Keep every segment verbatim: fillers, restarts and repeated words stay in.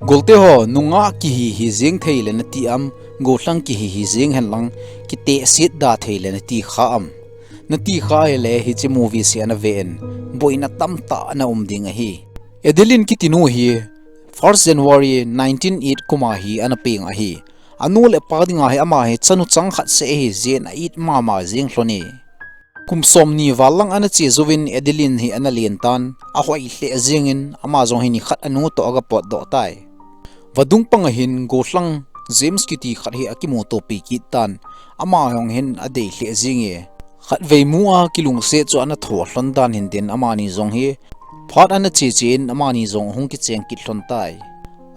Golte ho, nungah kihi hi jeng thei le nati am, gollhang kihi hi jeng hen lang, kiteh sit da thei le nati kha am. Nati kha hile hiche movie se ana ve in, boina tamtah ana um ding ahi. Adeline kiti nu hi, first January nineteen eight kum a hi ana peng ahi. Anu le pa dinga hi ama hi chanu chang khat seh ahi jeh in a it mama jeng lhon e. Kum som ni val lang ana che jouvin Adeline hi ana len tan, ahoi lheh jeng in ama jong hi nikhat anu toh aga potdoh tai. Vadung pang a hin gollhang James kiti khat hi akimutopi kit tan, ama jong hin adei lheh jeng e. Khatvei mu a kilungset chu ana tho lhon dan hin tin amani jong hi phat ana che che in amani jong hung kicheng kit lhon tai.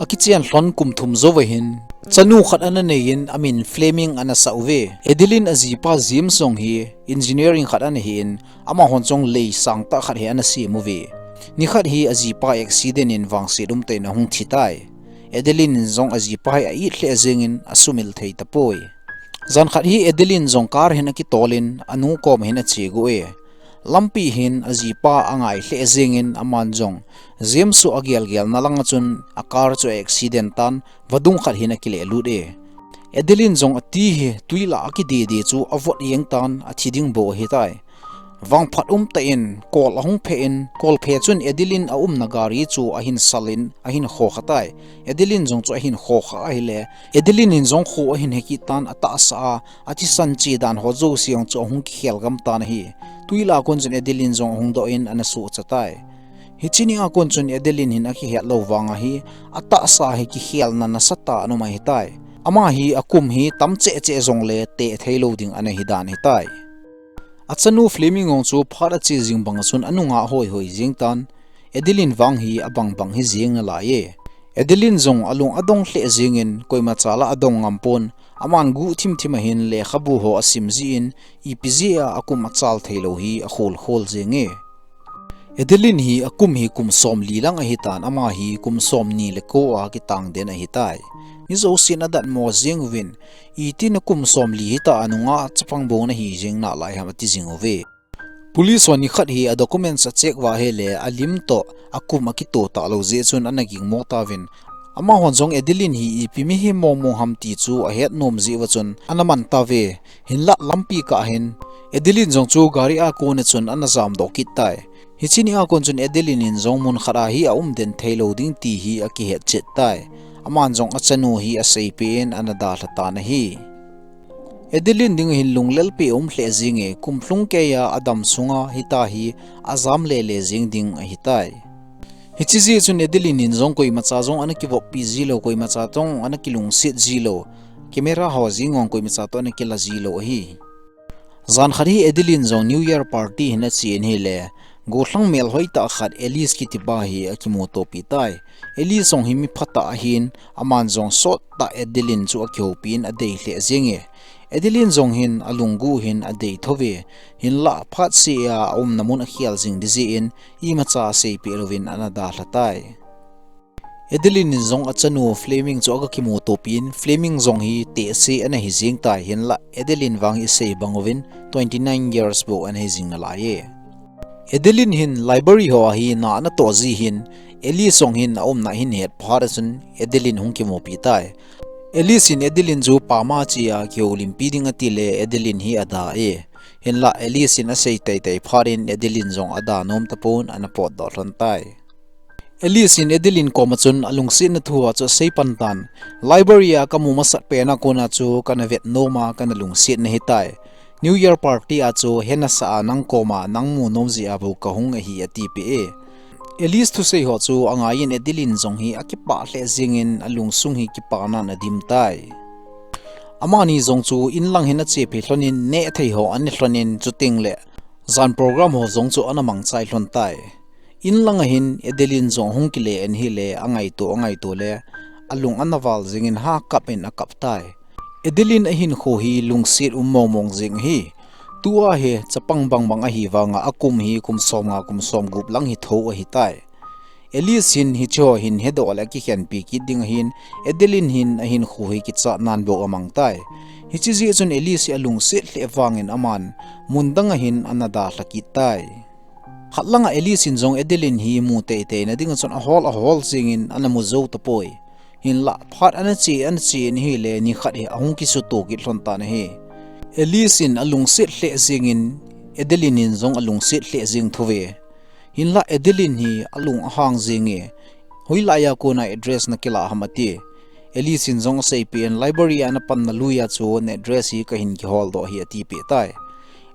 Akichen lhon kum thum jou va hin, chanu khat ana nei in amin Fleming ana sah uve. Adeline ajipa James jong hi engineering khat ana hi in, amahon jong lei sangtah khat hi ana sem uve. Nikhat hi ajipa accident in vangset umtah in ahung thi tai. Adeline in jong ajipa hi a it lheh jeng in asumil thei tapoi. Jan khat hi Adeline jong car hin akitol in anu kom hin ache gu e. Lampi hin ajipa angai lheh jeng in aman jong James chu agel gel na lang a chun a car chu accident tan vadung khat hin akile lut e. Adeline jong ati hi tui lah a kidede chu avot jeng tan athi ding bou ahi tai. Vangphat umtah in kol ahung phe in, kol phe chun Adeline aumna gari chu ahin sal in ahin kho kha tai. Adeline jong chu ahin kho kha ahile, Adeline in jong kho ahin he kit tan atahsa a, athisan che dan ho jouse jong chu ahung kikhel gam tan ahi. Tui lah a kon chun Adeline jong ahung doh in ana suhcha tai. Hiche ni a kon chun Adeline hin akihet lou vang ahi, atahsa hi kikhelna nasatah ana um ahi tai. Ama hi akum hi tam cheh cheh jongle teh thei lou ding ana hi dan ahi tai. Achanu Fleming jong chu phat ache jing bang a chun anungah hoi hoi jeng tan, Adeline vang hi abang bang hi jeng nalai e. Adeline jong alung adong lheh jeng in koima cha lah adong ngam pon, aman guh thim thim a hin lekhabu ho asim jin, ipi jeh a akum achal thei lou hi akhol khol jeng e. Adeline hi akum hi kum som li lang ahi tan, ama hi kum som ni le ko a kitang den ahi tai. Mi jousen adatmo jeng uvin, iti na kum som li hita a nungah chapang bou nahi jeng nalai ham ati jing uve. Police hon nikhat hi a documents a check uva ahile alim toh akum akito talou jeh chun ana gingmo tauvin. Amahon jong Adeline hi ipi mihem mong mong ham ti chu ahet nom jeh uva chun ana man tauve. Hinlah lampi kah hin Adeline jong chu gari a kon a chun ana jamdoh kit tai. Hiche ni a kon chun Adeline in jong mun khat a hi aum den thei lou ding ti hi akihet chet tai. Aman jong achanu hi aseipeh in ana dalha tan ahi. Adeline ding hin lunglel peh um lheh jeng e, kum lhung keiya adam sunga hita hi ajam le le jeng ding ahi tai. Hiche jeh chun Adeline in jong koima cha jong ana kivoppi ji lou, koima cha jong ana kilungset ji lou. Camera ho jeng jong koima cha toh ana kila ji lou ahi. Jan khat hi Adeline jong New Year party hin ache in ahile, gollhang melhoi tah khat Alice kiti pa hi akimutopi tai. Alice jong hi mi phatah ahin, aman jong sottah Adeline chu akihoupi in adei lheh jeng e. Adeline jong hin alunggu hin adei thou ve, hinlah phat seh a aumna mun akhel jing ding jeh in, imacha aseipeh louvin ana dalha tai. Adeline in jong achanu Fleming chu aga kimutopi in, Fleming jong hi tehse ana hi jeng tai, hinlah Adeline vang hi sei bang uvin twenty nine years bou ana hi jing nalai e. Adeline hin library ho a hi na ana toh ji hin, Alice jong hin aumna ahin het phat a chun Adeline hung kimupi tai. Alice in Adeline chu pam a che a kihoulimpi ding ati le Adeline hi ada e. Hinlah Alice in asei teitei phat in Adeline jong ada nom tapon ana potdoh lhon tai. Alice in Adeline koma chun alungsetna thu a chu asei pan tan. Library a kamu masat pen a kona chu kana vet nom a kana lungset nahi tai. New Year party a chu hena sa a nang koma nang mu nom jeh a bou kahung ahi atipeh e. Alice thusei ho chu angai in Adeline jong hi akipah lheh jeng in alungsung hi kipah nan adim tai. Amani jong chu inlang hin ache phei lhon in neh thei ho ana lhon in chuteng le jan program ho jong chu ana mangchai lhon tai. Inlang a hin Adeline jong hung kile in ahile angaito angaito le alung ana val jeng in ha kap in akap tai. Adeline ahinkho hi lungset um mong mong jeng ahi. Tua hi chapang bang bang ahi vang a akum hi kum som nga kum som gup lang hi thou ahi tai. Alice hin hiche ho hin hedoh le akikhenpi kit ding ahin, Adeline hin ahinkho hi kichat nan bou amang tai. Hiche jeh chun Alice hi alungset lheh vang in aman mun dang a hin ana dalha kit tai. Khat lang a Alice in jong Adeline hi mu teitei na ding a chun ahol ahol jeng in ana mu jou tapoi. Hinlah phat ana che ana che in ahile nikhat hi ahung kisuto kit lhon tan ahi. Alice in alungset lheh jengin Adeline in jong alungset lheh jeng thouve. Hinlah Adeline hi alung ahang jenge. Hoilaiya kona address nakilah ham ati. Alice in jong aseipeh in library a napan nalui a chu na address hi kahin kiholdoh ahi atipeh tai.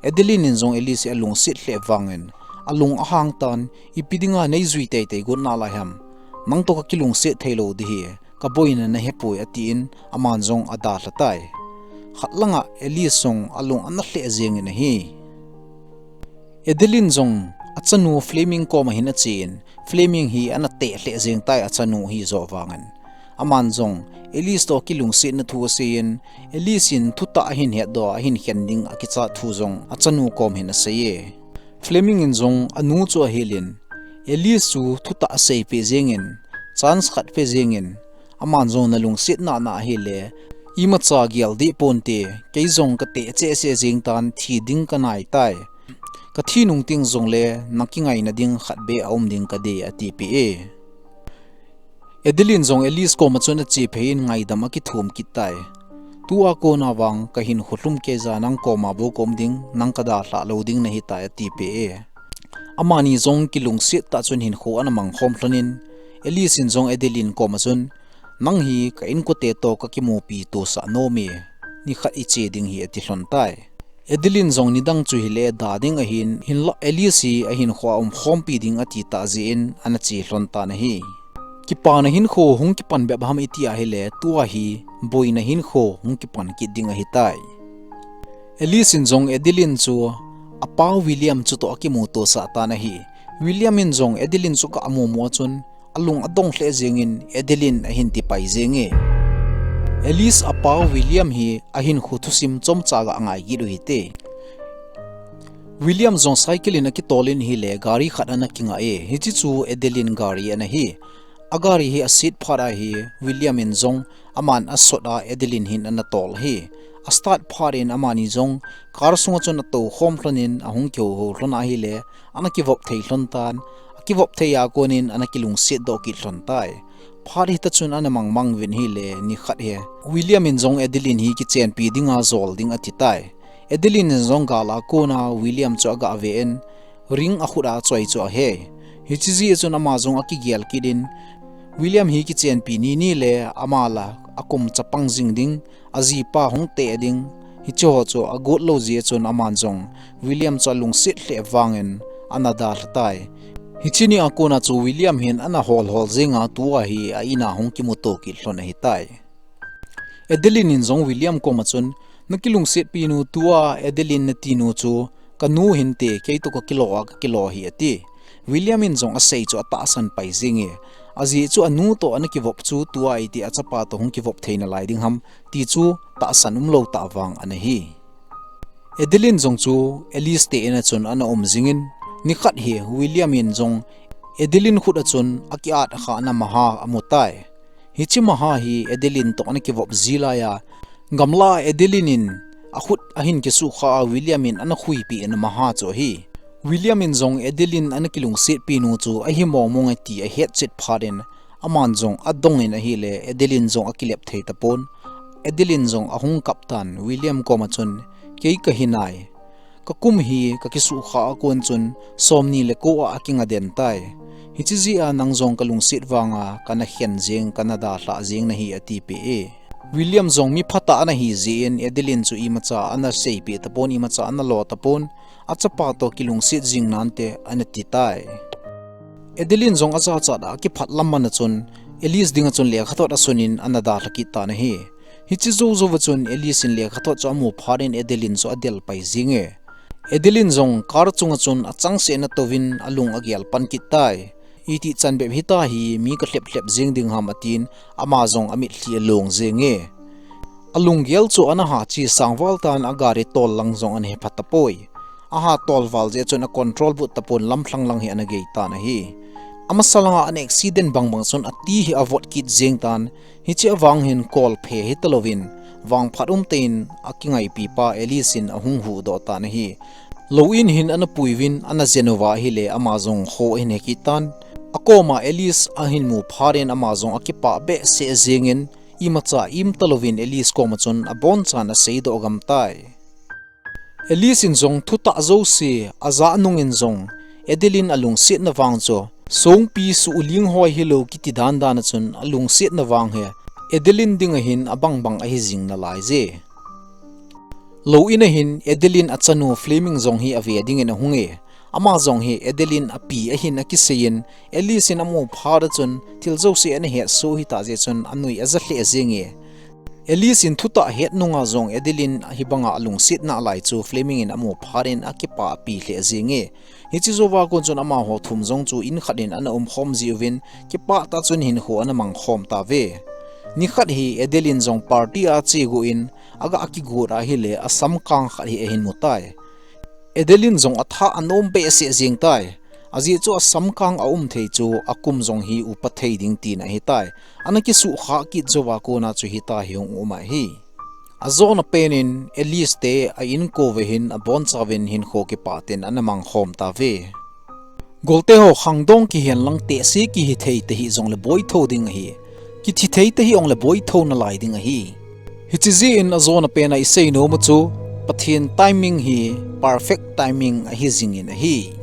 Adeline in jong Alice hi alungset lheh vangin alung ahang tan, ipi dinga neijui teitei got nalai ham. Nangtoh kakilungset theilou ding ahi. Kaboina nahepoi atin aman jong adalha tai. Khat langa Alice jong alung ana lheh jengin ahi. Adeline jong achanu Fleming koma hin achen, Fleming hi ana teh lheh jeng tai achanu hijoh vangin. Aman jong Alice toh kilungsetna thu aseiyin, Alice in thutah ahin hetdoh a ahin khen ding akichat thu jong achanu kom hin aseiye. Fleming in jong anu chu ahilin, Alice chu thutah aseipeh jengin, chance khat pe jengin, aman jong nalungset nana ahile, imacha gel deh ponte, kei jong kateh cheh cheh jeng tan thi ding kanai tai. Kathi nung teng jongle nakingaina ding khat beh aum ding kadei atipeh e. Adeline jong Alice koma chun achephei in ngaidam akithum kit tai. Tua kona vang kahinkho lhum keija nang koma bou kaum ding, nang kadalhah lou ding nahitai atipeh e. Amani jong kilungset tah chun hinkho ana mangkhom lhonin, Alice in jong Adeline koma chun, nang hi ka inkote toh kakimupi tosah nome, nikhat iche ding hi ati lhon tai. Adeline jong nidang chu hile da ding ahin, hinlah Alice hi ahinkho a umkhompi ding ati tah jeh in ana che lhon tan ahi. Kipana hinkho hung kipan bep ham iti ahile, tua hi boina hinkho hung kipan kit ding ahitai. Alice in jong Adeline chu apa William chutoh akimu tosah tan ahi. William in jong Adeline chu aga mumu a chun alung adong lheh jengin Adeline ahin tipai jenge. Alice apa William hi ahinkho thusim chomcha aga ngai kit u hite. William jong cycle in akitol in ahile gari khat ana kingah e, hiche chu Adeline gari ana hi. Agari hi aset phat ahi, William in jong aman asot a Adeline hin ana tol ahi. Astart phat in amani jong car sunga chun atou khom lhonin ahung kihou hou lhon ahile, ana kivop thei lhon tan, akivop thei a konin ana kilungset doh kit lhon tai. Phat hita chun ana mangmang uvin ahile, nikhat hi William in jong Adeline hi kichenpi dinga jol ding ati tai. Adeline in jong gal a kona William chu aga ve in, ring akhut a choi chu ahe. Hiche jeh chun ama jong akigel kit in, William hi kichenpi nini le ama la akum chapang jing ding, ajipa hung teh ding, hiche ho chu agot lou jeh chun aman jong William chu alungset lheh vangin ana dalha tai. Hiche ni a kona chu William hin ana hol hol jenga tua hi a in a hung kimuto kit lhon ahitai. Adeline in jong William koma chun, nakilungsetpi nu tua Adeline nati nu chu kanu hinte, keitoh kakilo a kakilo ahi ati. William in jong asei chu atahsan pai jenge. Ajeh chu anu toh ana kivop chu tua iti achapa toh hung kivop thei nalai ding ham ti chu tahsan umlou tah vang ana hi. Adeline jong chu Alice te in a chun ana um jingin, nikhat hi William in jong Adeline khut a chun akiat khahna maha amu tai. Hiche maha hi Adeline toh ana kivop ji laiya, gamla Adeline in akhut ahin kisukha a William in ana khuipeh in maha chu ahi. William in jong Adeline ana kilungsetpi nu chu ahi mong mong e ti ahet chet phat in, aman jong adong in ahile, Adeline jong akilep thei tapon. Adeline jong ahung kap tan, William koma chun, kei kahi nai. Kakum hi kakisukha a kon chun somni le ko a akinga den tai. Hiche jeh a nang jong kalungset vanga kana khen jeng, kana dalhah jeng nahi atipeh e. William jong mi phatah ana hi jeh in Adeline chu imacha ana seipeh tapon, imacha ana lo tapon, achapa toh kilungset jing nante ana ti tai. Adeline jong ajachat a akiphat lam man a chun Alice dinga chun lekhathot asunin ana dalha kit tan ahi. Hiche jou jouva chun Alice in lekhathot chu amu phat in Adeline chu adel pai jenge. Adeline jong car chunga chun achangseh in atouvin alung agel pan kit tai. Iti chan bep hita hi mi kalhep lhep jeng ding ham atin, ama jong amitlhi along jenge. Alunggel chu ana ha chi sangval tan agari tol lang jong ana hepha tapoi. Aha tol val jeh chun acontrol but tapon lamlhang lang hi ana gei tan ahi. Amasa langa ana accident bangbang chun ati hi avot kit jeng tan, hiche avang hin kol phe hitalouvin, vangphat umtah in akingaipi pa Alice in ahung huhdoh tan ahi. Lou in hin ana puiuvin ana jen uva ahile ama jong kho ahin he kit tan. Akoma Alice ahin mu phat in ama jong akipah behseh jengin, imacha imta louvin Alice koma chun abonchan aseidoh gam tai. Alice in jong thutah jouse ajah nungin jong Adeline alungsetna vang chu, songpi suhling hoi hilou kiti dandan a chun alungsetna vang hi Adeline dinga hin abangbang ahi jing nalai je. Lou in a hin Adeline achanu Fleming jong hi ave dingin ahunge. Ama jong hi Adeline api ahin akiseiyin, Alice in amu phat a chun thil jouse ana hetsoh hita jeh chun anui aja lheh jenge. Alice in thutah het nunga jong Adeline hibanga alungset nalai chu Fleming in amu phat in akipah api lheh jenge. Hiche jouva kon chun amaho thum jong chu in khat in ana umkhom jiuvin, kipah tah chun hinkho ana mangkhom tauve. Nikhat hi Adeline jong party a che got in, aga kigot ahile asamkang khat hi ahin mu tai. Adeline jong atha anom behseh jeng tai. Ajeh chu asamkang aum thei chu akum jong hi upa thei ding tina ahitai. Ana kisuhkhah kit jouva kona chu hitia hi hung um ahi. Ajona pen in Alice te a inko uva hin abonchauvin hinkho kipah tah in ana mangkhom tauve. Golte ho, khangdong kihen lang tehse kihithei tahih jongle boitho ding ahi. Kithithei tahih jongle boitho nalai ding ahi. Hiche jeh in ajona pen a isei nom u chu, Pathen timing hi perfect timing ahi jingin ahi.